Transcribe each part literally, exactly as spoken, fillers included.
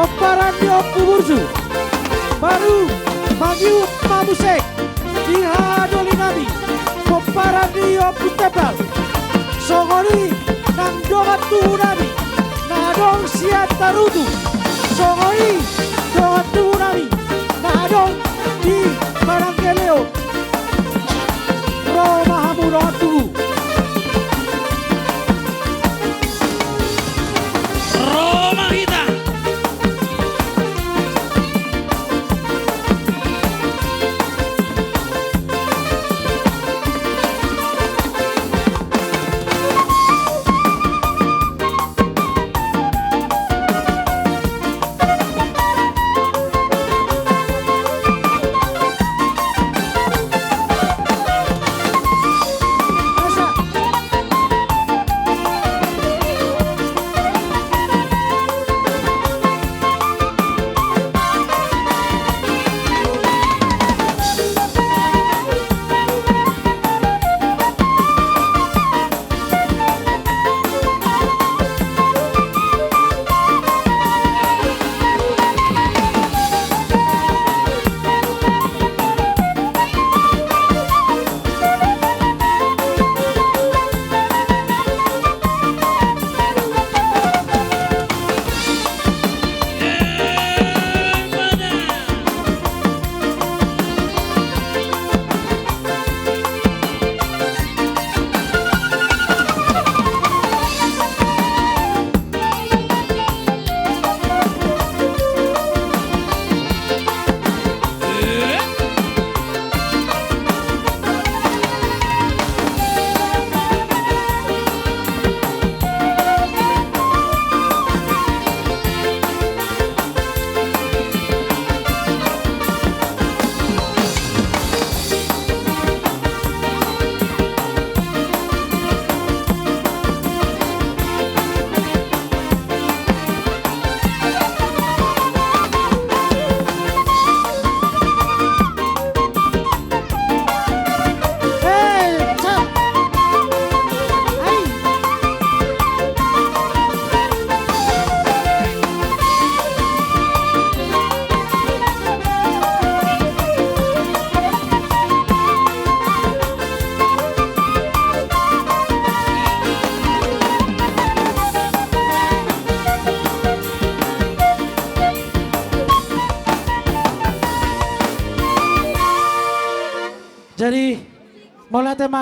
Pomparan ni Ompu Burju. Baru mangihuthon ma muse di haha doli nami, pomparan ni Ompu Tebal. Songon i nang dongan tubu nami na adong sian Tarutung. Songon i dongan tubu nami na adong di Maranggeleo. Ro ma hamu dongan tubu. Ro ma hita. Jadi, mauliate ma.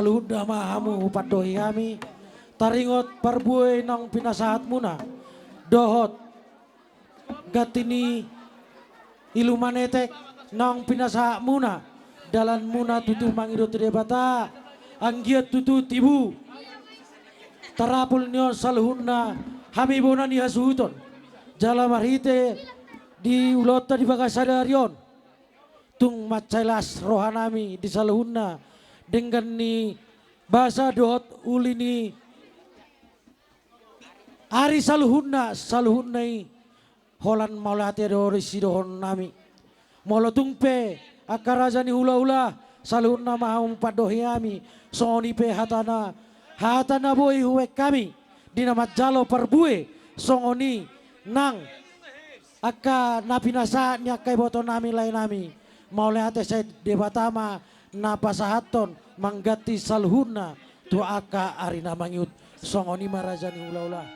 Saluhutna ma hamu hupandohi hami, taringot parbue naung pinasahatmuna, dohot ganti ni ilumanetek naung pinasahatmuna, dalanmuna tutu mangido tu Debata, anggiat tutu tibu tarapul ni on saluhutna hami bona ni hasuhuton. Jala marhite di ulaonta di bagasan sadari on, tung mansai las rohanami di saluhutna denggan ni basa dohot uli ni ari saluhutna, saluhutna i holan mauliate do di sidohononnami. Molo tung pe angka raja ni hulahula, saluhutna ma hamu hupandohi hami, songon i pe hatana, hata na boi hubaen hami di na manjalo parbue, songon i nang angka na pinasahat ni angka ibotonami laenami, mauliate sai Debata ma na pasahathon mangganti saluhutna tu angka ari na mangihut. Songon i ma raja ni hulahula.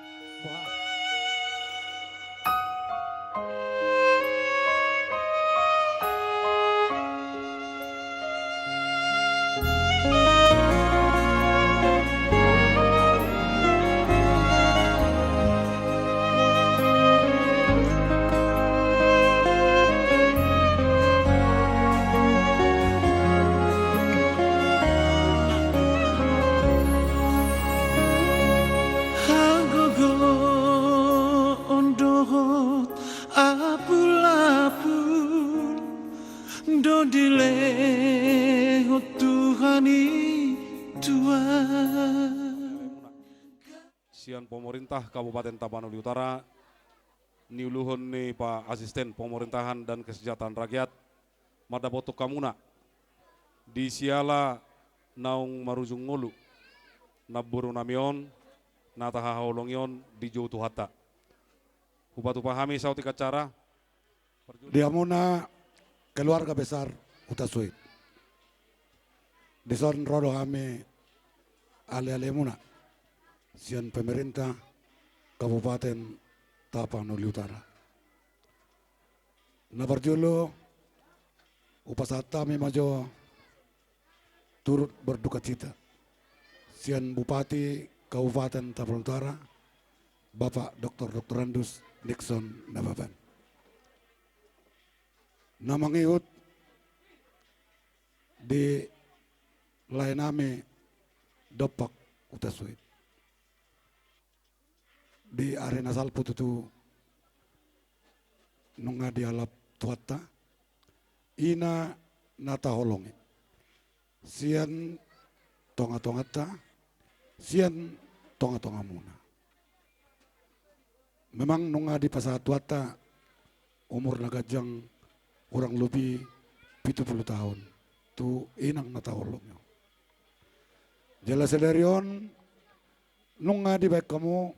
Hagogoon dohot apulapul do dilehon Tuhan i tu ahu. Sian pemerintah Kabupaten Tapanuli Utara, niuluhon ni Pak Asisten Pemerintahan dan Kesejahteraan Rakyat, mandapothon hamuna di siala naung marujung ngolu namborunami on, na tahaholongi on dijou Tuhanta. Hupatupa hami saotik acara. Di hamuna keluarga besar Hutasoit. Dison ro do hami alealemuna sian pemerintah Kabupaten Tapanuli Utara. Na parjolo, hupasahat hami ma jo turut berdukacita sian Bupati Kabupaten Tapanuli Utara, Bapak Doktor Doktorandus Nixon Nababan, na mangihut di laenami dompak Hutasoit. Di ari na salpu tutu nunga dialap Tuhanta, ina na taholongi sian tongatonganta, sian tongatongamuna. Memang nunga dipasahat Tuhanta umur na ganjang, hurang lobi pitu pulu taon, tu inang na taholongi on. Jala sadari on nunga dibaen hamu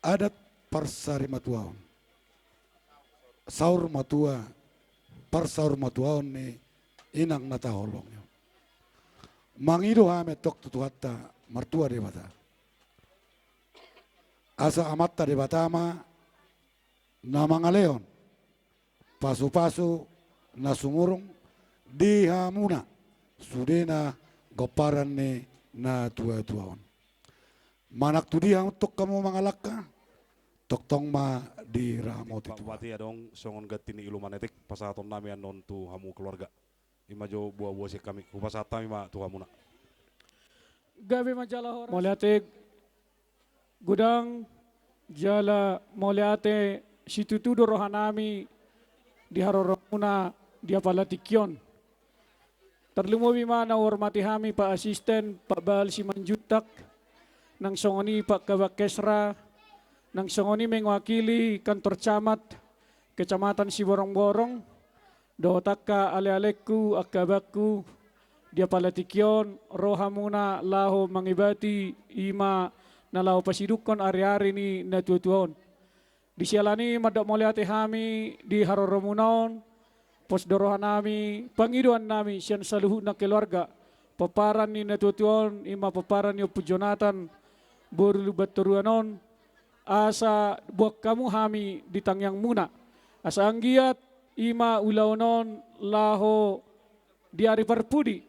adat parsarimatuaon, saurmatua, parsaurmatuaon ni inang na taholongi on. Mangido hami antong tu Tuhanta martua Debata, asa Amanta Debata ma na mangalehon pasupasu na sumurung di hamuna sudena gomparan ni natuatua on. Manang tu dia antong hamu mangalangka, tongtong ma diramoti Tuhan. Pak Bupati, adong songon ganti ni ilumanetek pasahatonnami annon tu hamu keluarga. Ima jo boaboa sian hami, hupasahat hami ma tu hamuna. Gabe ma jala horas. Mauliate godang jala mauliate situtu do rohanami di haroromuna di apala tingki on. Tarlumobi ma na huhormati hami Pak Asisten, Pak Bahal Simanjuntak, nang songon i Pak Kabangkesra, nang songon i mewakili kantor camat Kecamatan Siborongborong, dohot angka alealengku, angka abangku, di apala tingki on, ro hamuna laho mangibati ima na laho pasidungkon ariari ni natuatua on. Di siala ni i mandok mauliate hami di haroromuna on, pos do rohanami, pangidoannami sian saluhutna keluarga, pomparan ni natuatua on, ima pomparan ni Ompu Jonatan, boru Lumbantoruan on, asa boan hamu hami di tangiangmuna. Asa anggiat ima ulaon on laho di ari parpudi,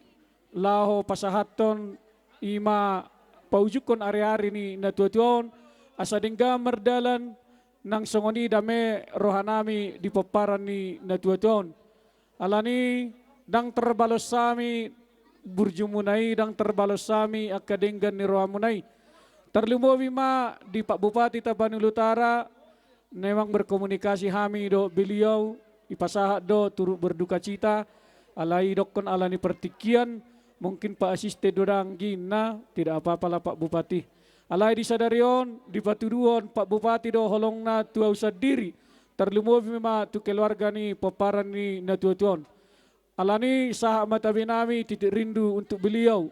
laho pasahathon, i ma paujunghon ari-ari ni natuatua on, asa denggan mardalan, nang songon i dame rohanami di pomparan ni natuatua on. Alani, ndang tarbalos hami burjumuna i, ndang tarbalos hami angka denggan ni rohamuna i. Tarlumobi ma di Pak Bupati Tapanuli Utara, memang berkomunikasi hami dohot beliau, dipasahat do turut berdukacita, alai didokkon alani partingkian, mungkin Pak Asisten do dang, ninna, tidak apa-apa lah Pak Bupati. Alai di sadari on, dipatuduhon Pak Bupati do holongna tu ahu sandiri, tarlumobi ma tu keluarga ni pomparan ni natuatua on. Alani, sahat ma tabenami titik rindu untuk beliau.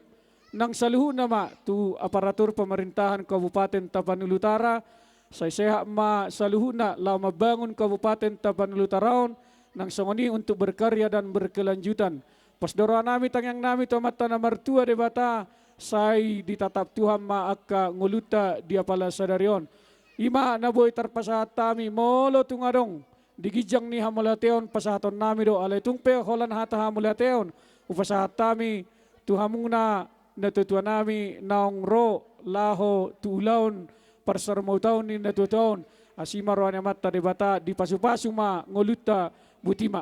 Nang saluhutna ma tu aparatur pemerintahan Kabupaten Tapanuli Utara, sai sehat ma saluhutna laho mambangun Kabupaten Tapanuli Utara on, nang songon i untuk berkarya dan berkelanjutan. Pos do rohanami, tangiangnami tu Amanta na martua Debata, sai ditatap Tuhan ma angka ngolunta di apala sadari on. I ma na boi tarpasahat hami, molo tung adong di ginjang ni hamauliateon pasahatonnami do, alai tung pe holan hata hamauliateon hupasahat hami tu hamuna natuatuanami naung ro laho tu ulaon parsarumahutaon ni natuatua on. Asi ma roha ni Amanta Debata, dipasupasu ma ngolunta, boti ma.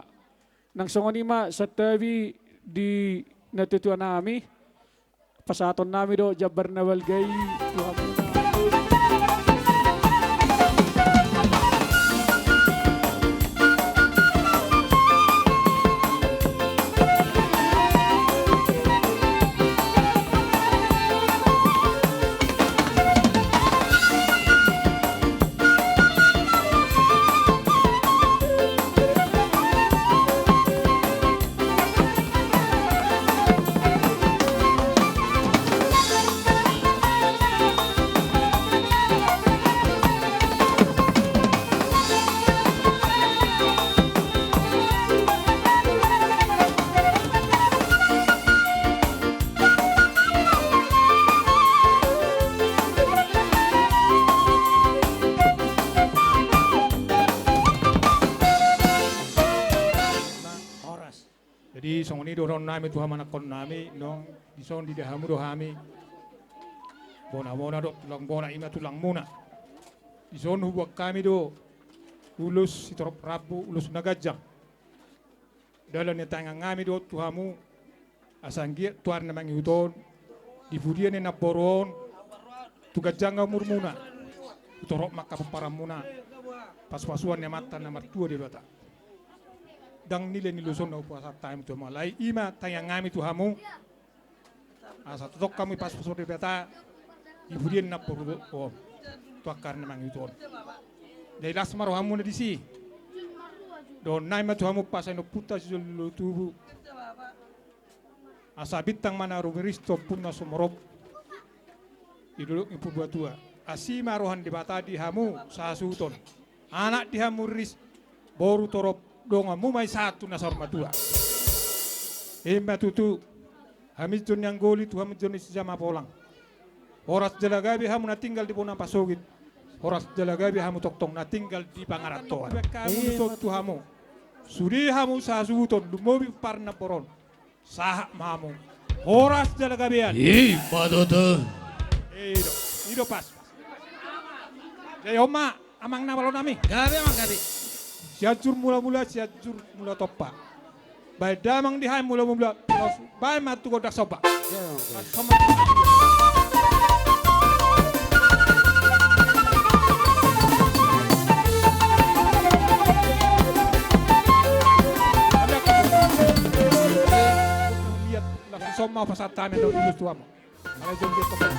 Nang songon i ma santabi di natuatuanami. Pasahatonnami do jambar na balga i tu hamuna. Horas. Jadi, songon i do dohononnami tu hamanangkonnami, nang dison diida hamu do hami. Bona-bona dohot tulang bona, i ma tulangmuna. Dison huboan hami do ulos sitorop rambu, ulos na ganjang. Dalan ni tangiangnami do tu hamu, asa anggiat tu ari na mangihut on, di pudian ni namboru on, tu ganjang umurmuna, tu torop ma angka pomparanmuna, pasupasuan ni Amanta na martua Debata. Ndang nilai ni ulos on na hupasahat hami tu hamu, alai i ma tangiangnami tu hamu, asa tongtong hamu dipasupasu Debata di pudian ni namboru on, tu angka ari na mangihut on. Jadi las ma rohamuna disi. Dohononnami ma tu hamu, pasa ni ompunta sijolo-jolo tubu, asa bintang ma na rumiris tu ombun na sumorop di dolok ni Purbatua. Asi ma roha ni Debata di hamu sahasuhuton. Anak di hamu riris, boru torop, donganmu ma i sahat tu na saur matua. I ma tutu, haminjon ni anggoli tu haminjon ni sijama polang. Horas jala gabe hamu na tinggal di bona pasogit. Horas jala gabe hamu tongtong na tinggal di pangarantoan. Hamu dison tu hamu. Sude hamu sahasuhuton, lumobi pomparan ni namboru on. Sahat ma hamu. Horas jala gabean. I ma tutu. I do, i do pas. Jadi on ma, amang na malonami. Gabe, amang, gabe. Sianjur Mulamula, Sianjur Mulatompa. Baen damang di hami Mulamula, laos baen ma tu gondang somba. Gabe, amang, gabe. Somba. Lihat. Langsung somba pasahat hami do di Tuamu. Alai jom dia tepuk.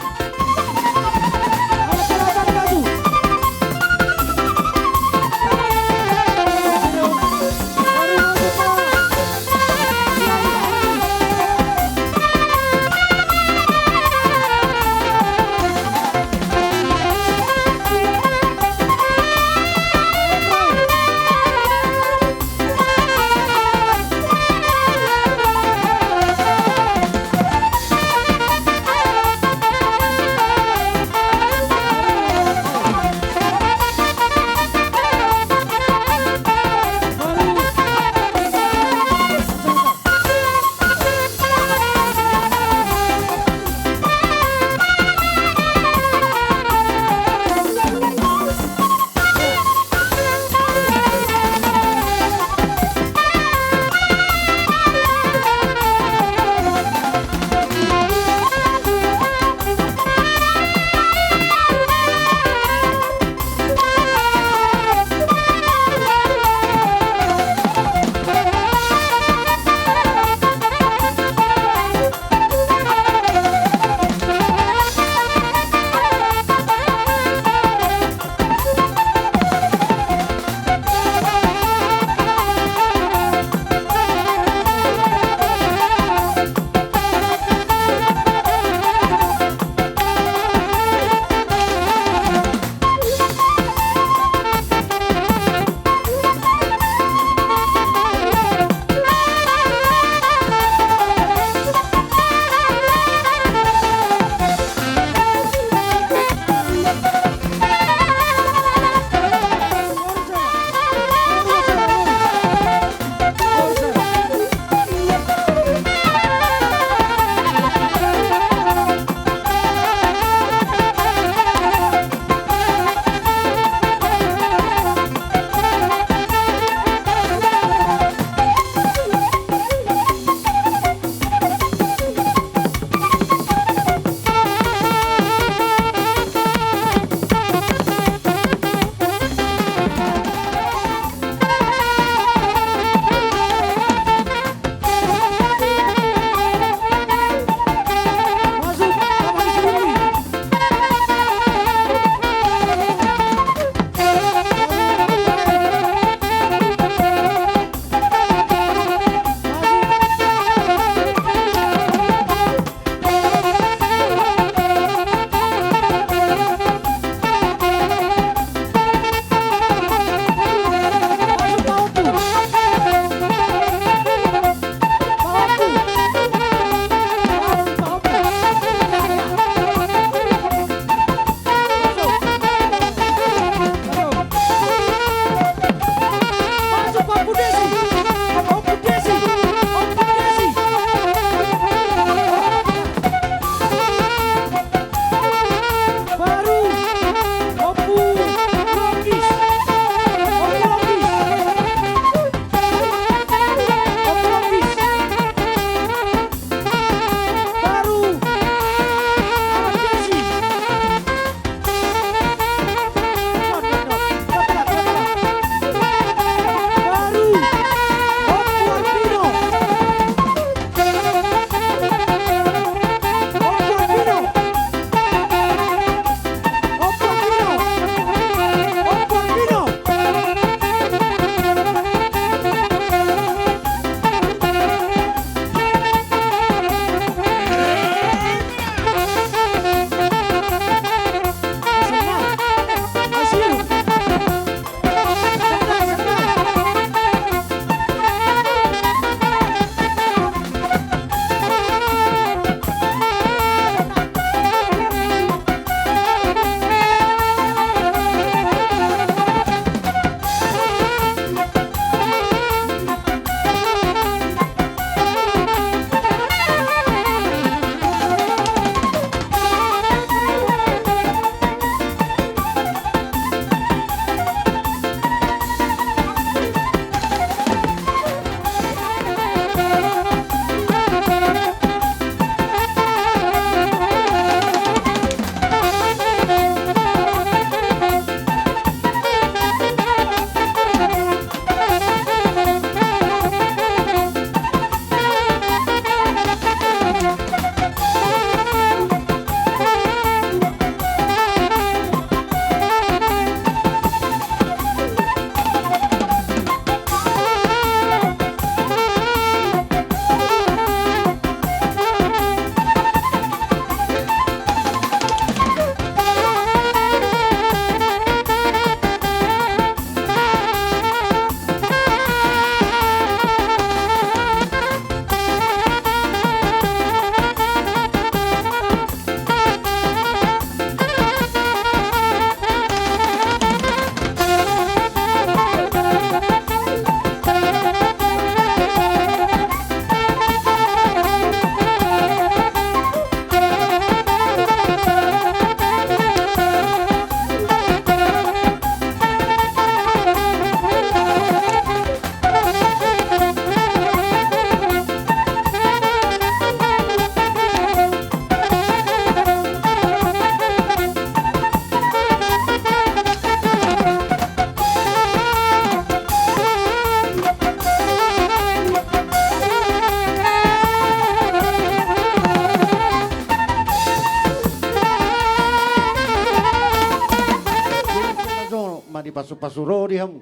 pasu-pasu ro di hamu.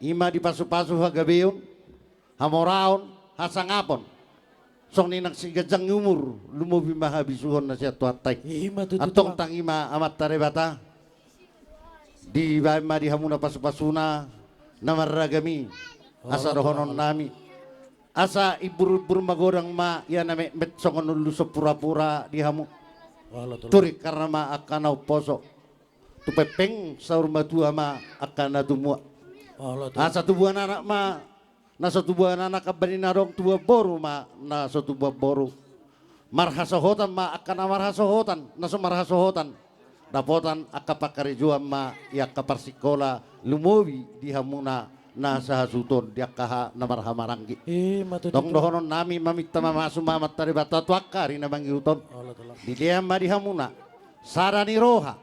I ma di pasu-pasu hagabeon, hamoraon, hasangapon. Songon i nang siganjang ni umur, lumobi ma habisuhon na sian Tuhanta i. I ma tutu. Antong, Tulang, tang i ma Amanta Debata. Dibaen ma di hamuna pasu-pasuna na marragam i. Asa dohonon nami, asa imbur-imbur magodang ma ia na metmet songon ulos pura-pura di hamu. Turingkar ma angka na umposo. Tu pempeng saur matua ma angka na tumua. Asa tubuan anak ma na so tubuan anak, ambahen i na adong tubuan boru ma na so tubuan boru. Marhasohotan ma angka na marhasohotan, na so marhasohotan. Dapotan angka pangkarejoan ma i, angka parsingkola, lumobi di hamuna na sahasuhuton di angka na marhahamaranggi. I ma tutu. Tong dohonon nami, maminta mamasu ma Amanta Debata tu angka ari na mangihut on. Dilean ma di hamuna sada ni roha.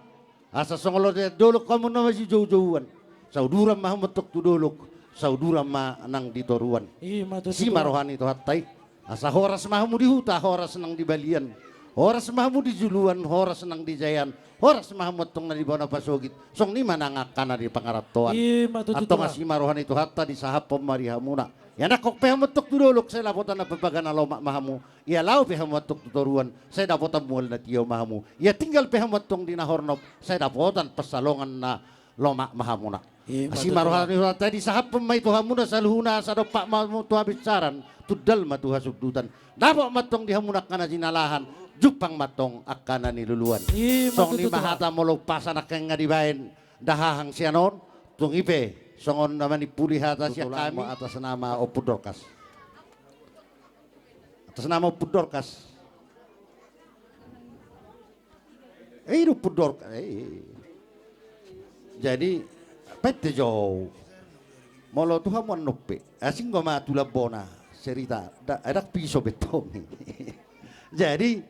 Asa songon loloan dolok hamu na masijou-jouan. Sauduran ma hamu antong tu dolok, sauduran ma nang di toruan. I ma tutu. Asi ma roha ni Tuhanta i. Asa horas ma hamu di huta, horas nang di balian. Horas ma hamu di juluan, horas nang di jaean. Horas ma hamu antong na di bona pasogit. Songon i ma nang angka na di pangarantoan. I ma tutu. Antong, Tulang, asi ma roha ni Tuhanta, disahaphon ma di hamuna. Ianakhon pe hamu antong tu dolok, sai dapotan na pambaga na lomak ma hamu. Ia laho pe hamu antong tu toruan, sai dapotan mual na tio ma hamu. Ia tinggal pe hamu antong di na hornop, sai dapotan pansalongan na lomak ma hamuna. I ma tutu. Asi ma roha ni Tuhanta i, disahaphon ma i tu hamuna saluhutna, asa dompak ma hamu tu habinsaran, tundal ma tu hasundutan. Dapot ma antong di hamuna angka na jinalahan, jumpang ma antong angka na niluluan. I ma tutu. Songon i ma hata, molo umpasa nangkin nga dibaen dahahang sian on, tung i pe songon na manimpuli hata sian hami. Atas nama Ompu Dorkas. Atas nama Ompu Dorkas. Eh, i do Ompu Dorkas. Eh, eh. Jadi, pete jo. Molo tu hamu annon pe, asing do ma tulang bona cerita. Da, ndang piso be tong. Jadi,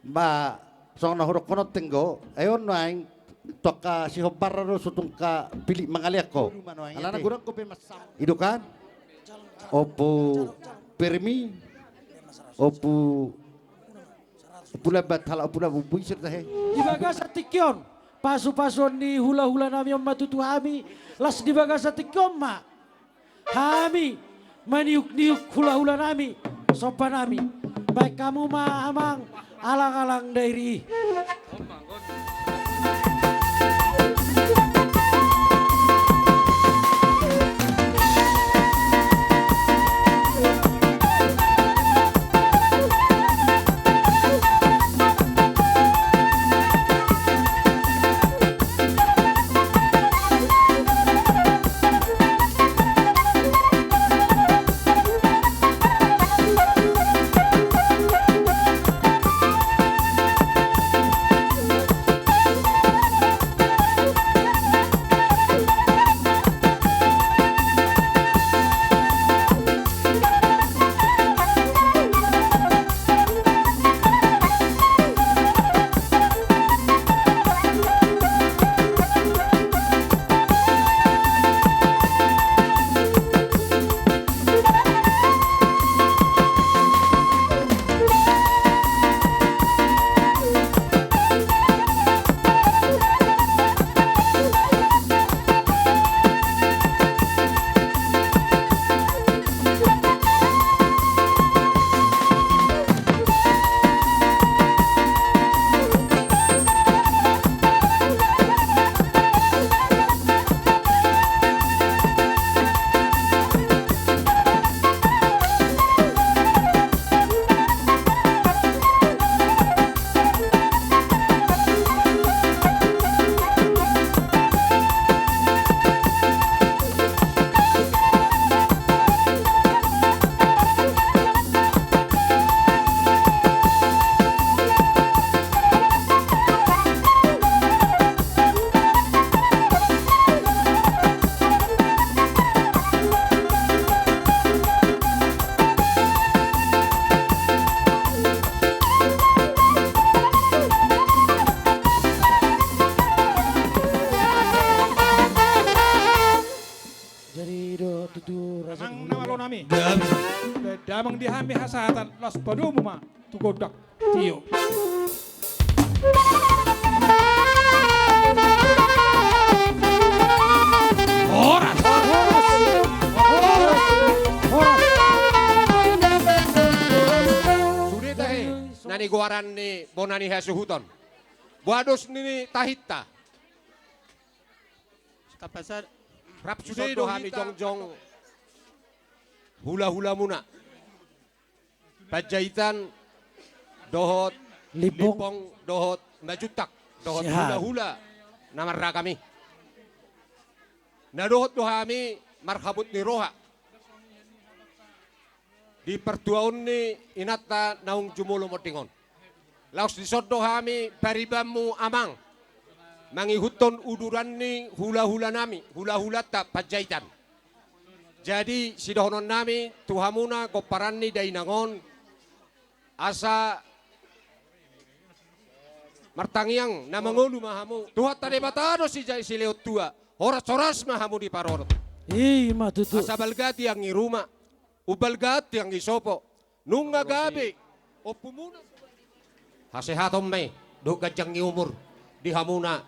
ma, songon na hudokhon on tenggo, ai on nuaeng tu angka sihombarna do so tung ka pilit mangalean ho. Alana godang ho pe mansam. I do kan? Ompu Permi, Ompu, Ompu Lambat, halak Ompu Lambat, Ompu Isir tahe. Di bagasan tingki on, pasu-pasuon ni hula-hula nami on ma tutu hami, las di bagasan tingki on ma hami maniuk-niuk hula-hula nami, somba nami. Baen hamu ma amang alang-alang dairi i. Jadi do tutu raja. Amang na malo nami. Damang. Damang di hami hasahatan, las padomu ma tu gondang. Tio. na ni hasuhuton. Boha dos ni tahinta? Rap sude do hami jongjong hulahulamuna. Panjaitan dohot Limbong. Limbong dohot Majuntak dohot Siahaan. Hulahula na marragam i. Na dohot do hami marhabot ni roha di partuaon ni inanta naung jumolo monding on. Laos dison do hami paribanmu amang, mangihuthon uduran ni hulahulanami, hulahulanta Panjaitan. Jadi sidohononnami tu hamuna gomparan ni dainang on, asa martangiang na mangolu ma hamu. Tuhanta Debata do sija-, silehon tua, horas-horas ma hamu diparorot. I ma tutu. Asa balga tiang ni ruma, umbalga tiang ni sopo. Nunga gabe ompumuna. Hasehaton ma i dohot ganjang ni umur di hamuna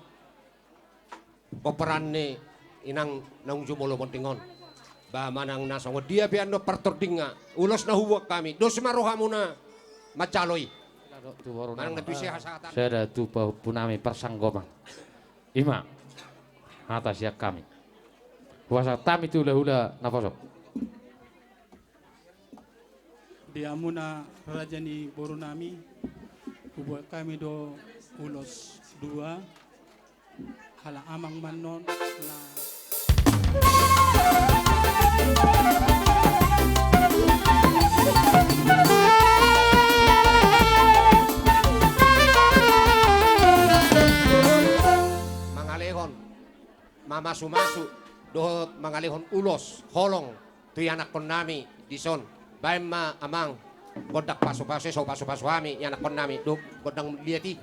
gomparan ni inang naung jumolo monding on. Ba manang na songon dia pe annon partordingna, ulos na huboan hami, dos ma rohamuna manjalo i. Manang na tu ise hasahatan. Sada tu pahompunami parsanggoman. I ma hata sian hami. Hupasahat hami tu hulahula naposo. Di hamuna raja ni borunami, huboan hami do ulos dua, ala amang ma annon na mangalehon mamasumasu dohot mangalehon ulos holong tu ianakkonnami dison. Baen ma amang gondang pasupasu, so pasupasu hami ianakkonnami dohot gondang liat i.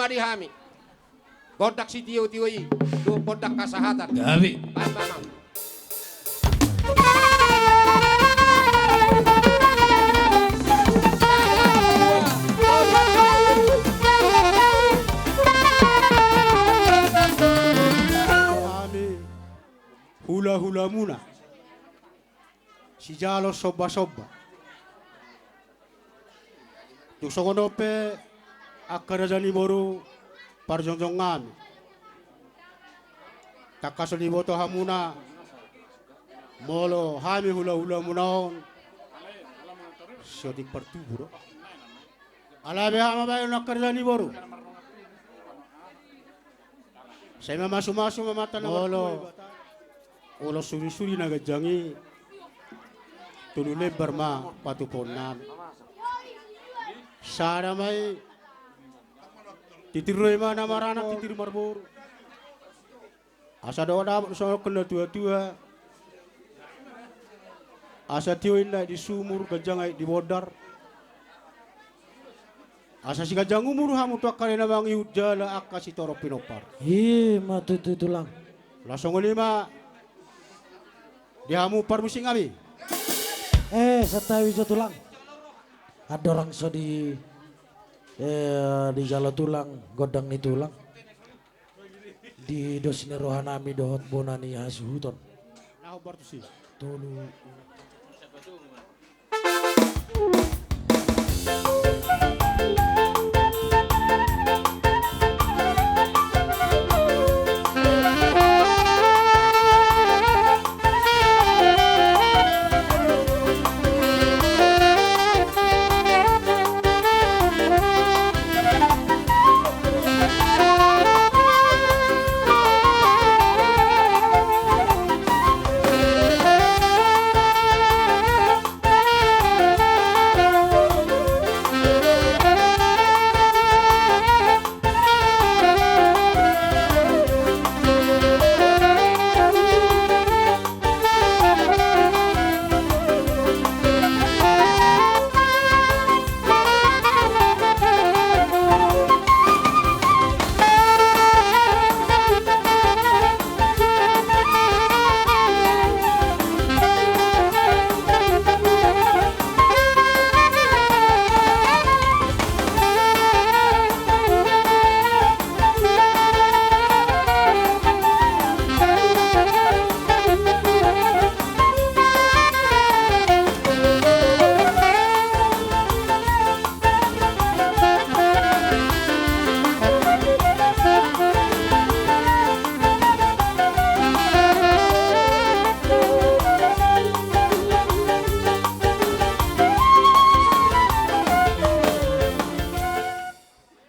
Di hami gondang sitiotio i, tu gondang hasahatan. Gabe. Baen ma. Hami hulahulamuna sijalo sombasomba. Tung songon on pe angka raja ni boru parjongjongonnami, tangkas so diboto hamuna molo hami hulahulamuna on so tingki partubu do. Alai beha ma baenon angka raja ni boru. Sai mamasumasu ma amanta na martua. Molo ulos surisuri na ganjang i, tolu lembar ma patupaonnami. Sada ma i, titir do i ma na maranak, titir marboru. Asa dohot dapot songon na tuatua. Asa tio inna di sumur, ganjang aek di bondar. Asa siganjang umur hamu tu angka na mangihut jala angka sitorop pinompar. I ma tutu, Tulang. Laos songon i ma di hamu parmusiknami. Eh, santabi jo, Tulang. Andorang so di, eh, dijalo Tulang gondang ni tulang, di dos ni rohanami dohot bona ni hasuhuton. Na hombar tusi. Tolu.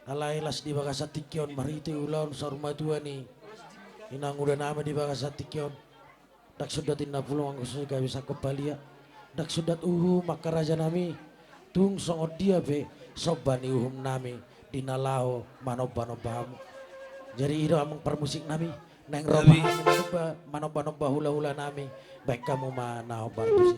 Alai las di bagasan tingki on marhite ulaon saur matua ni inanguda nami di bagasan tingki on. Ndang sundat inna pulung anggo so gabe sangkop palia. Ndang sundat uhum angka raja nami. Tung songon dia pe somba ni uhum nami di na laho manomba-nomba hamu. Jadi i do amang parmusik nami, naeng ro ma hami manomba, manomba-nomba hula-hula nami. Baen hamu ma na hombar tusi.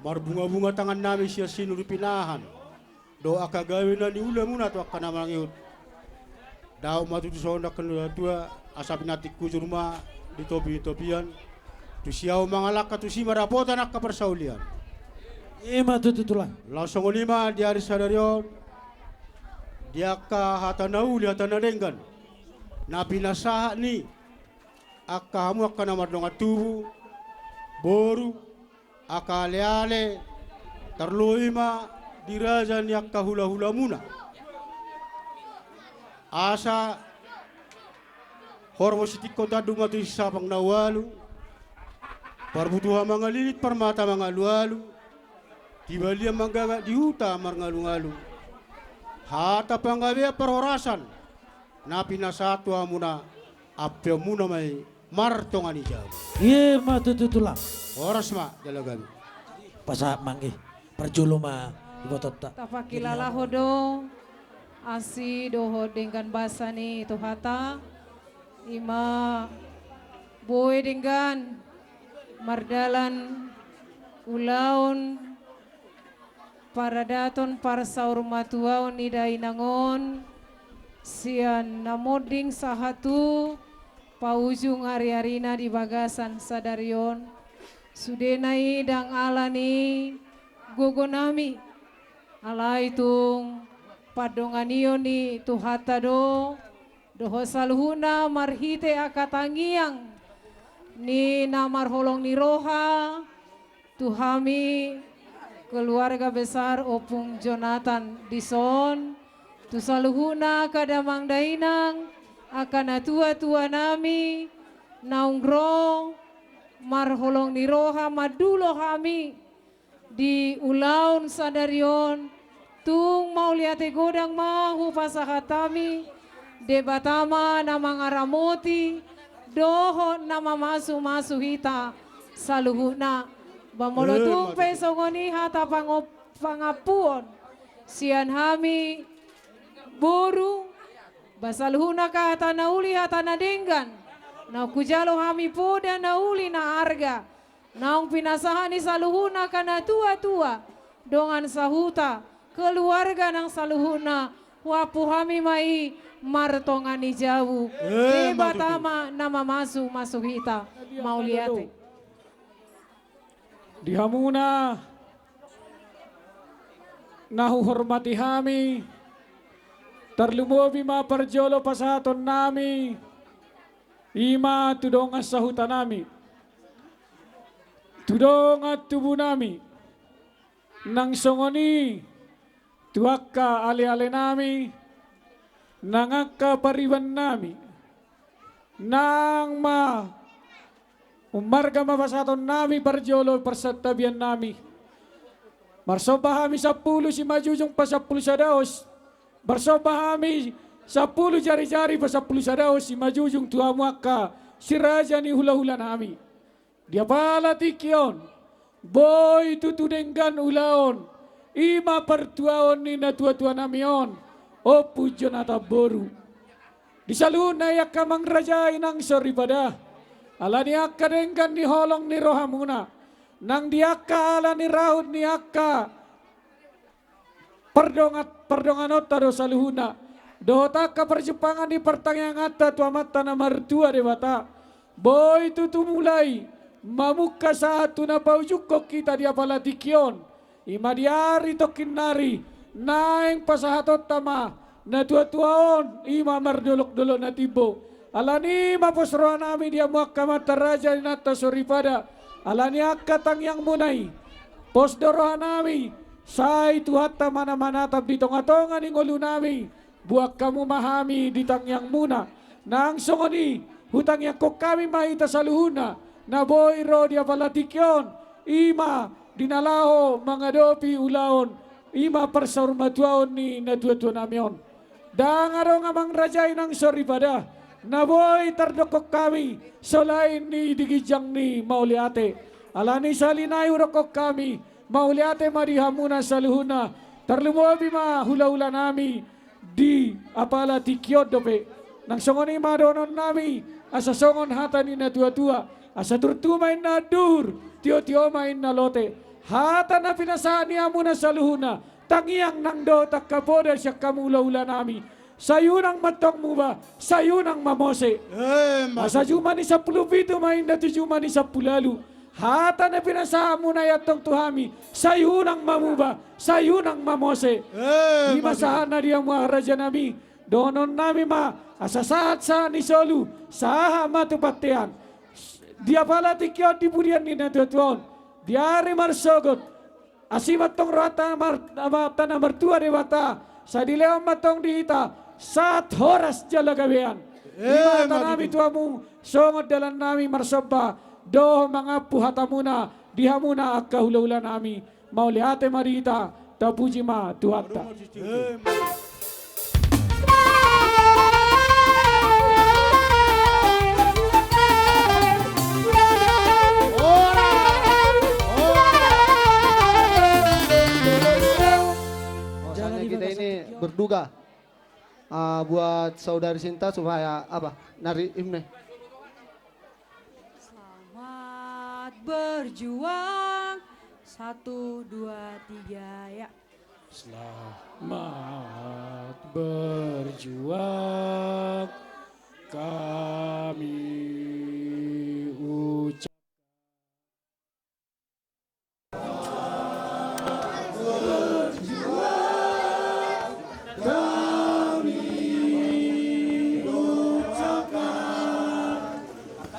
Marbungabunga tangannami sian sinur pinahan dohot angka gabe na niulamuna tu angka na mangihut. Dao ma tutu songon na angka na tua, asa pinantik hujur ma di topi ni topian. Tusi ahu mangalangka, tusi ma dapotan angka parsaulian. I ma tutu, Tulang. Laos songon i ma di ari sadari on, di angka hata na uli, hata na denggan na pinasahat ni angka hamu angka na mardongan tubu, boru, angka aleale, tarlumobi ma di raja ni angka hulahulamuna. Asa horbo sitingko tanduk ma tu sapang na ualu, parbutuha mangalilit, parmata mangalualu, tibalian manggagat di huta marngalungalu. Hata panggabean parhorasan na pinasahat tu hamuna, ampeonmuna ma i martonga ni jabu. I ma tutu, Tulang. Horas ma jala gabe. Pasahat ma anggi. Parjolo ma ibotonta. Tapangkilala ho do asi dohot denggan basa ni Tuhanta. I ma boi denggan mardalan ulaon paradaton parsaurmatuaon ni dainang on, sian na monding sahat tu paujung ariarina di bagasan sadari on. Sudena i ndang ala ni gogonami, alai tung pandonganion ni Tuhanta do, dohot saluhutna marhite angka tangiang ni na marholong ni roha, tu hami keluarga besar Ompung Jonatan dison, tu saluhutna angka damang dainang, angka natuatuanami, naung ro marholong ni roha mandulo hami di ulaon sadari on, tung mauliate godang ma hupasahat hami, Debata ma na mangaramoti dohot na mamasumasu hita saluhutna. Ba molo tung pe songon i hata pango-, pangampuon sian hami boru, ba saluhutna angka hata na uli, hata na denggan, naung hujalo hami poda na uli na arga, naung pinasahat ni saluhutna angka natuatua, dongan sahuta, keluarga nang saluhutna, huampu hami ma i martonga ni jabu. Debata ma na mamasumasu hita. Mauliate. Di hamuna na huhormati hami, tarlumobi ma parjolo pasahatonnami, i ma tu dongan sahutanami, tu dongan tubunami, nang songon i tu angka alealenami, nang angka paribannami, nang ma ummarga ma pasahatonnami parjolo parsantabiannami. Marsomba hami sampulu simanjujung pasampulu sadaos. Marsomba hami sampulu jarijari pasampulu sadaos simanjujung tu hamu angka siraja ni hulahulanami. Di apala tingki on, boi tutu denggan ulaon, i ma partuaon ni natuatuanami on, Ompu Jonatan boru. Di saluhutna i angka mangrajai nang soripada, ala ni angka denggan ni holong ni rohamuna, nang di angka ala ni rahut ni angka pardongan-, pardonganonta do saluhutna, dohot angka parjumpangan ni partangianganta tu Amanta na martua Debata. Boi tutu mulai mamungka sahat tu na paujungkon hita di apala tingki on, i ma di ari tongkin nari, naeng pasahatonta ma natuatua on, i ma mardolokdolok na timbo. Ala ni i ma pos rohanami di hamu angka amanta raja, inanta soripada, ala ni angka tangiangmuna i. Pos do rohanami, sai Tuhanta ma na manatap di tongatonga ni ngolunami, boan hamu ma hami di tangiangmuna. Nang songon i, hutangiangkon hami ma hita saluhutna na boi ro di apala tingki on, i ma di na laho mangadopi ulaon, i ma parsaurmatuaon ni natuatuanami on. Ndang adong amang raja i nang soripada na boi tardokkon hami, selain ni di ginjang ni mauliate. Ala ni sahali nai hudokkon hami, mauliate ma di hamuna saluhutna, tarlumobi ma hulahulanami di apala tingki on dope. Nang songon i ma dohononnami, asa songon hata ni natuatua, asa turtu ma inna anduhur, tiotio ma inna lote. Hata na pinasahat ni hamuna saluhutna, tangiang nang dohot angka poda sian hamu hulahula nami. Sai unang ma antong muba, sai unang ma mose. Emma tutu. Asa juma ni sampulu pitu ma inda tu juma ni sampulu ualu. Hata na pinasahatmuna i antong tu hami, sai unang ma muba, sai unang ma mose. Emma tutu. I ma sahatna di hamu angka raja nami. Dohonon nami ma, asa sahat sahat ni solu, sahat ma tu bontean. Di apala tingki on di pudian ni natuatua on, di ari marsogot, asi ma antong rohanta mar-, Amanta na martua Debata, sai dilehon ma antong di hita sahat horas jala gabean. Emma tutu. I ma hata nami tu hamu, songon dalan nami marsomba dohot mangampu hatamuna di hamuna angka hulahula nami. Mauliate ma di hita, tapuji ma Tuhanta. Emma tutu. Bahwasanya kita ini berduka, ah, buat saudari Sinta supaya apa? Nari himne. Selamat berjuang. Satu, dua, tiga, ya. Selamat berjuang kami ucap.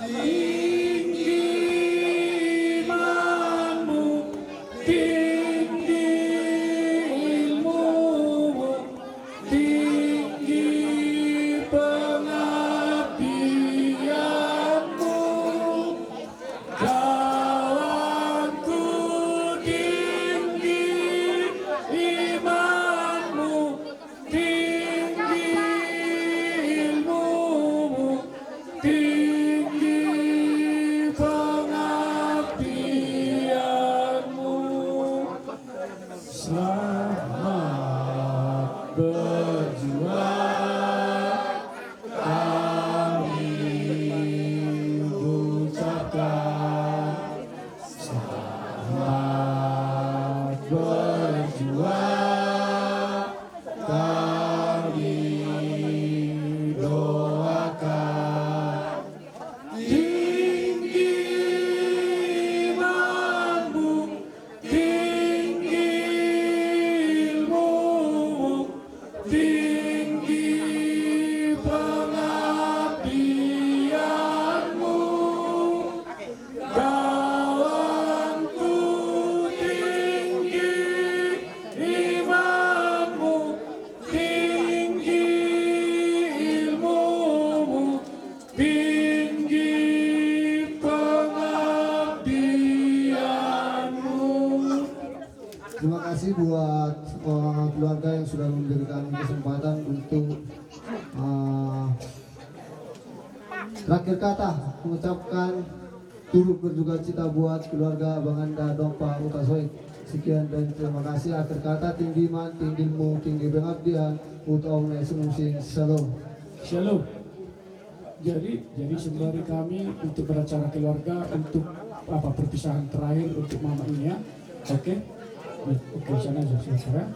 Tinggi imanmu, tinggi ilmumu, tinggi pengabdianmu. Kawanku, tinggi imanmu, tinggi ilmumu, tinggi pengabdianmu. Selamat berjuang kami ucapkan. Selamat berjuang kami doakan. Tinggi imanmu, tinggi ilmumu, tinggi pengabdianmu. Kawanku, tinggi imanmu, tinggi ilmumu, tinggi pengabdianmu. Terima kasih buat, eh, keluarga yang sudah memberi kami kesempatan untuk, eh, terakhir kata mengucapkan turut berduka cita buat keluarga Abang Anda Dompa Hutasoit. Sekian dan terima kasih. Akhir kata, tinggi iman, tinggi ilmu, tinggi pengabdian, hutaong na sumsing. Shalom. Shalom. Jadi, jadi sembari kami untuk beracara keluarga untuk apa, perpisahan terakhir untuk mama ini, ya. Oke? Oke, sana aja, saudara.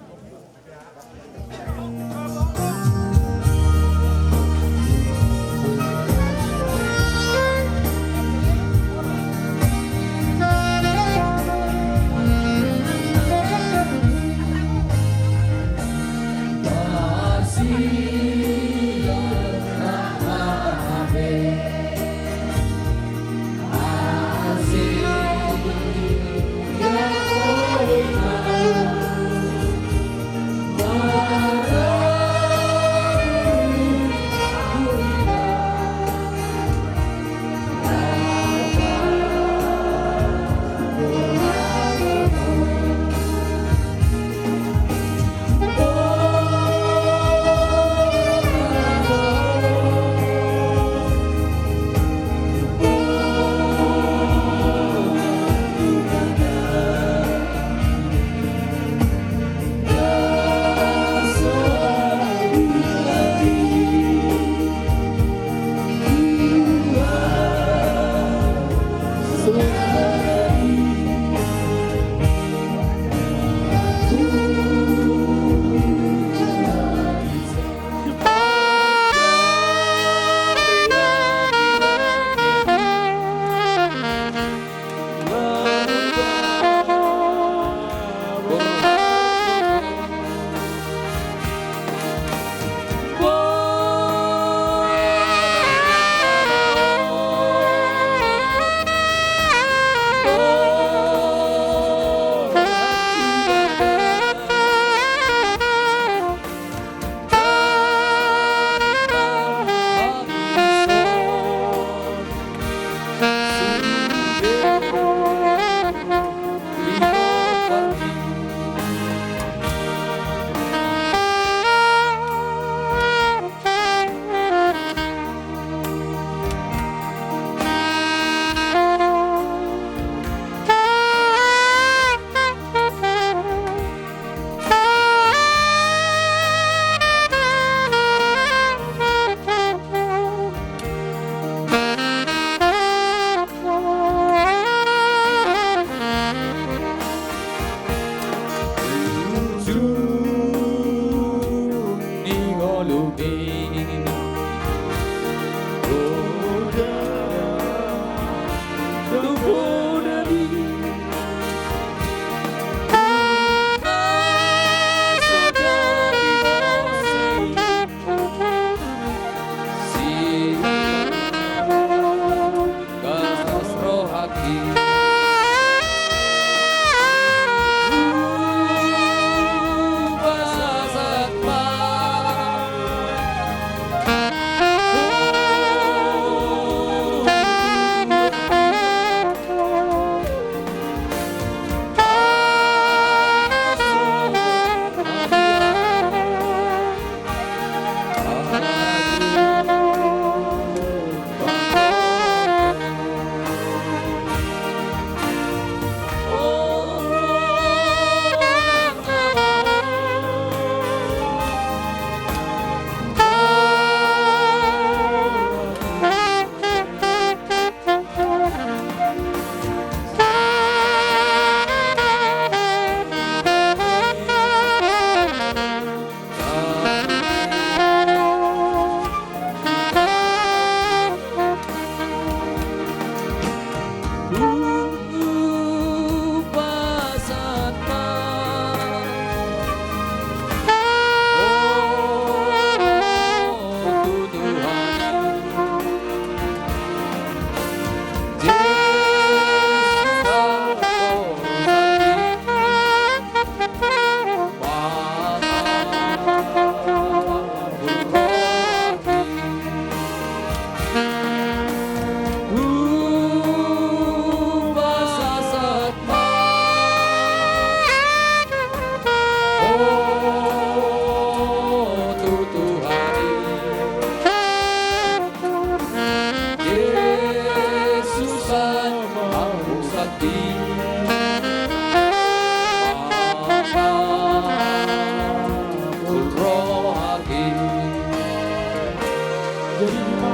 Jadi, Ima,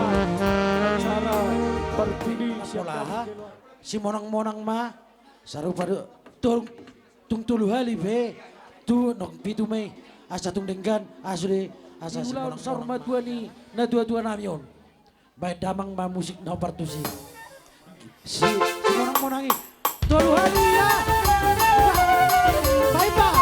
acara terpilih siapa? Simonang-monang ma, sarupa do, tung, tung tolu hali pe, tu nang pitu ma i, asa tung denggan, asa sude, asa simonang-monang ma. Di ulang saur matua ni natua-tua nami on. Baen damang ma musik na hombar tusi. Si, simonang-monang i. Tolu hali, ya. Baik, Pak.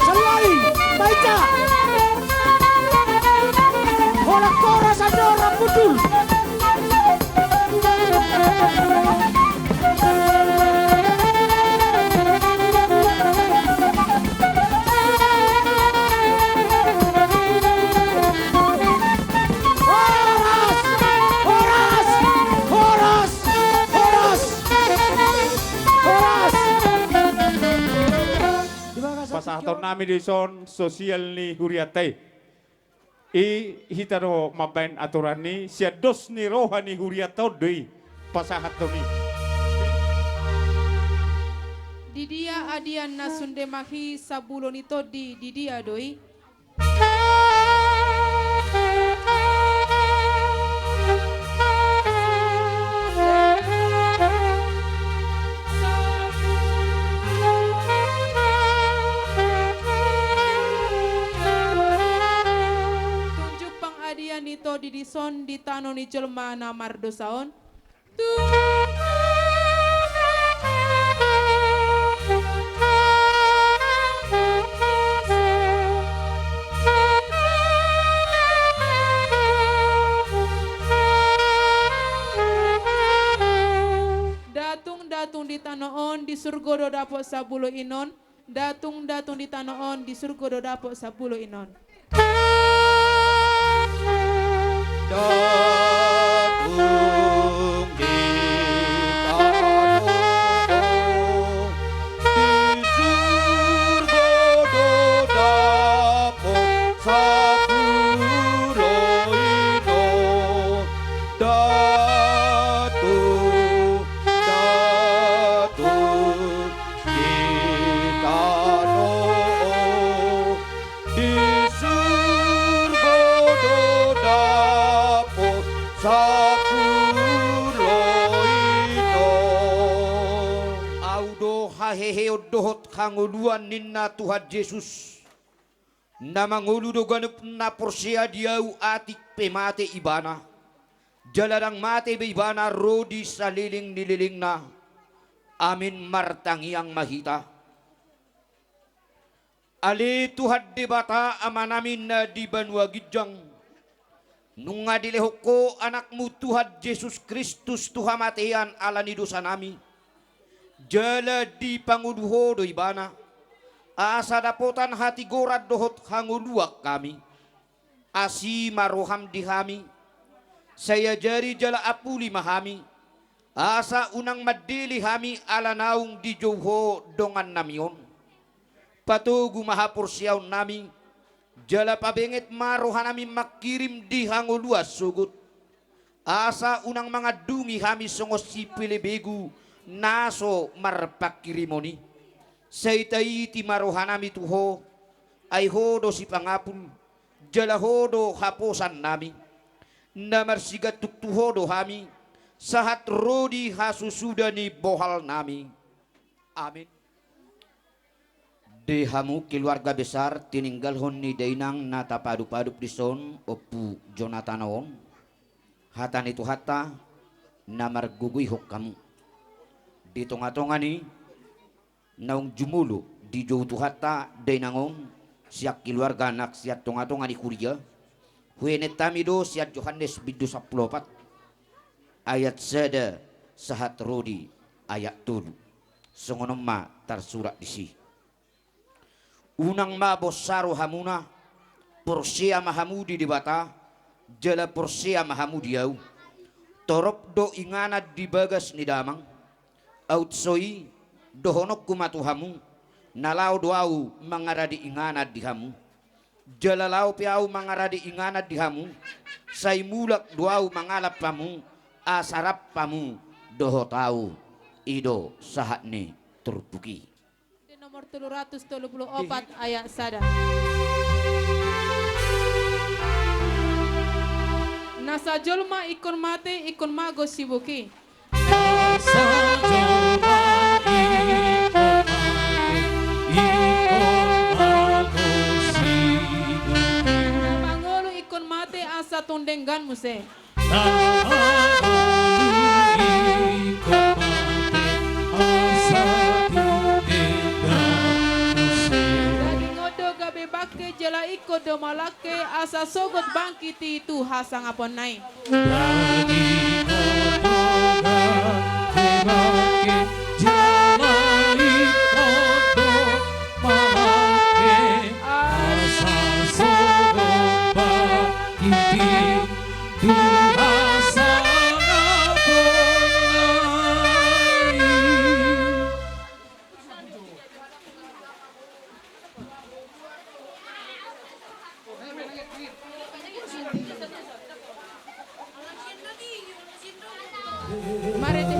Selain, baca. Horas, horas, andor, raputul. Horas! Horas! Horas! Horas! Horas! Pasahaton nami do dison sosial ni hurianta i. I hita do mambaen aturan i, sian dos ni roha ni hurianta on do i pasahaton i. Di dia adian na sun demaki, sabulo ni tondi di dia do i? Tung jumpang adian ni tondi dison di tano ni jolma na mardosa on. Datung, datung di tano on, di surgo do dapot sabulo inon. Datung, datung di tano on, di surgo do dapot sabulo inon. Datung di tano on, di surgo do dapot sabulo inon. Datung, datung di tano on, di surgo do dapot sabulo inon. Ahu do haheheon dohot hangoluan ninna Tuhan Jesus. Na mangolu do ganup na porsea di Ahu atik pe mate ibana, jala ndang mate be ibana ro di saleleng ni lelengna. Amin. Martangiang ma hita. Ale Tuhan Debata Amanami na di banua ginjang, nunga dilehon Ho Anakmu Tuhan Jesus Kristus tu hamatean ala ni dosanami, jala dipangolu Ho do Ibana, asa dapotan hatigoran dohot hangoluan hami. Asi ma roham di hami, sai ajari jala apuli ma hami, asa unang mandele hami ala naung dijou Ho dongannami on. Patogu ma haporseaonnami, jala pabenget ma rohanami mangkirim di hangoluan sogot, asa unang mangandungi hami songon sipelebegu na so marpangkirimon i. Sai taiti ma rohanami tu Ho, ai Ho do sipangapul, jala Ho do haposannami, na marsigantung tu Ho do hami, sahat ro di hasusuda ni bohalnami. Amin. Di hamu keluarga besar tininggalhon ni dainang na tapadup-adup dison, Ompu Jonatan on, hata ni Tuhanta na margogoihon hamu. Di tonga-tonga ni naung jumolo dijou Tuhanta dainang on sian keluarga nang sian tonga-tonga ni huria, huenonhon hami do sian Johannes bindu sampulu opat ayat sada sahat ro di ayat tolu. Songon on ma tarsurat disi. Unang ma bonsa rohamuna, porsea ma hamu di Debata, jala porsea ma hamu di ahu. Torop do inganan di bagas ni damang. Aut so i, dohononku ma tu hamu, na laho do ahu mangarade inganan di hamu. Jala laho pe ahu mangarade inganan di hamu, sai mulak do ahu mangalap hamu, asa rap hamu dohot ahu. I do sahat ni turpuk i. Di nomor tolu ratus tolu pulu opat ayat sada. Nasa jolma ingkon mate, ingkon mago sibuk i. Nasa jolma ingkon mate, ingkon mago sibuk i. Pangolu ingkon mate asa tung denggan muse. Na mangolu ingkon mate asa tung denggan muse. Daging on do gabe bangke jala ingkon do malangke asa sogot bangkit i tu hasangaponna i. Daging on do gabe bangke jala ingkon do malangke asa sogot bangkit i. Mari di